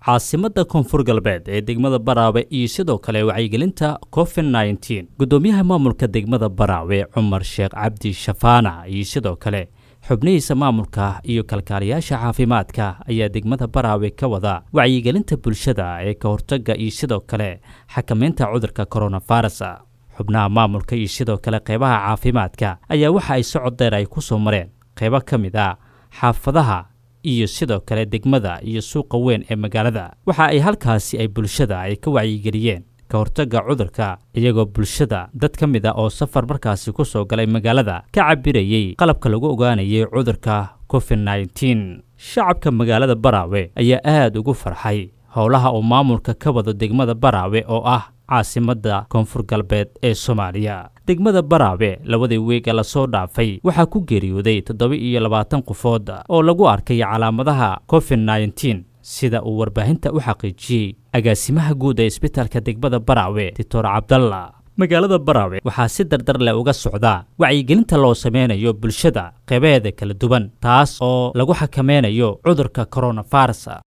Caasimadda Koonfur Galbeed ee degmada Baraawe iyo sidoo kale wacyigelinta COVID-19. Gudoomiyaha maamulka degmada Baraawe, Cumar Sheekh Cabdi Shafaana, iyo sidoo kale xubnihiisa maamulka iyo kalkaaliyaasha caafimaadka ayaa degmada Baraawe ka wada wacyigelinta bulshada ee ka hortagga iyo sidoo kale xakameynta cudurka coronavirus. Xubnaha maamulka iyo sidoo kale qeybaha caafimaadka ayaa waxa ay socod dheer ay ku soo mareen qeybo ka mid ah xaafadaha iyo sidoo kale degmada iyo suuqa weyn ee magaalada. Waxa ay halkaasi ay bulshada ay ka wacyigeliyeen ka hortagga cudurka, iyagoo bulshada dad ka mid ah oo safar markaasi ku soo galay magaalada ka cabirayey qalabka lagu ogaanayay cudurka COVID-19. Shacabka magaalada Baraawe ayaa aada ugu farxay howlaha uu maamulka ka wado degmada Baraawe oo ah caasimadda Koonfur Galbeed ee Soomaaliya. Degmada Baraawe labadii wiiga lasoo dhaafay waxaa ku geeriyooday 27 qofood oo lagu arkay calaamadaha COVID-19, sida uu warbaahinta u xaqiijiyey agaasimaha guud ee isbitaalka degmada Baraawe, Doctor Cabdalla. Magaalada Baraawe waxaa si dardar leh uga socdaa wacyigelinta loo sameynayo bulshada qeybaheeda kala duwan, taas oo lagu xakameynayo cudurka coronavirus.